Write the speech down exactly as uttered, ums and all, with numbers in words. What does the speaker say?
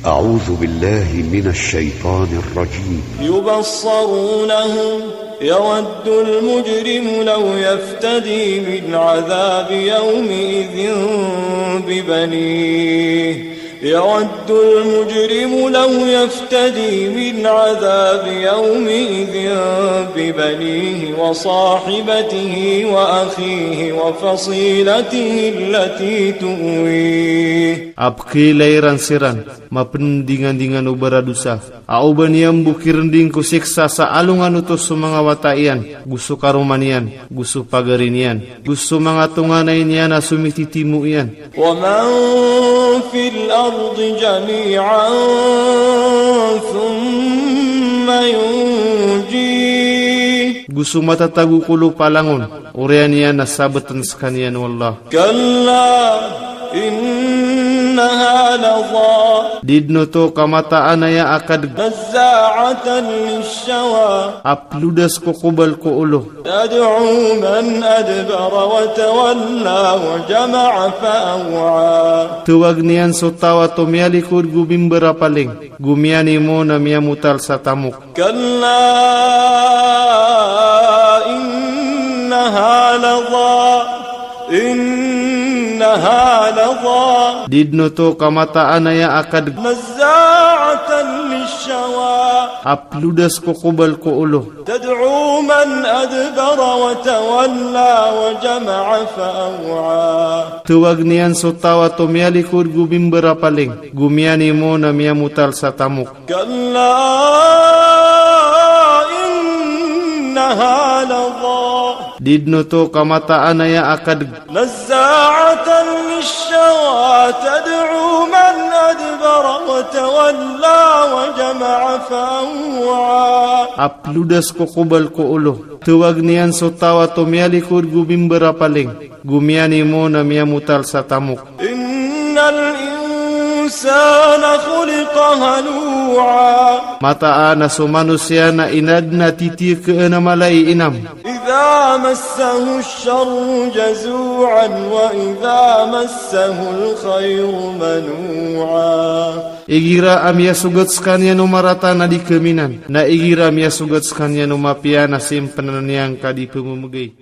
أعوذ بالله من الشيطان الرجيم. يبصرونهم يود المجرم لو يفتدي من عذاب يومئذ ببنيه. يود المجرم لو يفتدي من عذاب يومئذ ببنيه وصاحبته وأخيه وفصيلته التي تؤويه. A pkhailay ran siran, mapndingandingan o baradosa. A oba niyan bo kirnding ko siksa sa alongan oto so manga wata iyan, go so karoma niyan, go so pagari niyan, go so manga tonganay niyan a somititimo iyan. ومن في الأرض جميعا ثم ينجيه. Go so matatago ko lopa langon, oriyan iyan a sabtn skaniyan o Allah. كلا إنها لظى. Di dn oto ka mataan aya a kadg. نزاعة للشوى. A plodas ko kobal ko olo. تدعو من أدبر وتولى وجمع فأوعى. Tawagn iyan so taw a tomiyalikod go mimbarapaling, go miyanimo na miyamotal sa tamok. كلا إنها لظى. إنها لظى. Di dn oto ka mataan aya a kadg. نزاعة للشوى. A plodas ko kobal ko olo. تدعو من أدبر وتولى وجمع فأوعى. Tawagn iyan so taw a tomiyalikod go mimbarapaling, go miyanimo na miyamotal sa tamok. كلا إنها لظى. Di dn oto ka mataan aya a kadg. نزاعة للشوى تدعو من أدبر وتولى وجمع فأوعى. A plodas ko kobal ko olo. Tawagn iyan so taw a tomiyalikod go mimbarapaling, go miyanimo na miyamotal sa tamok. إن الإنسان خلق هلوعا. Mataan a so manosiya na inadn a titiyakn a mala i inam. إذا مسه الشر جزوعا وإذا مسه الخير منوعا. Igira a miyasogat skaniyan o marata na di kaminan, na igira a miyasogat skaniyan o mapiya na simpnan iyan ka di pmamgay.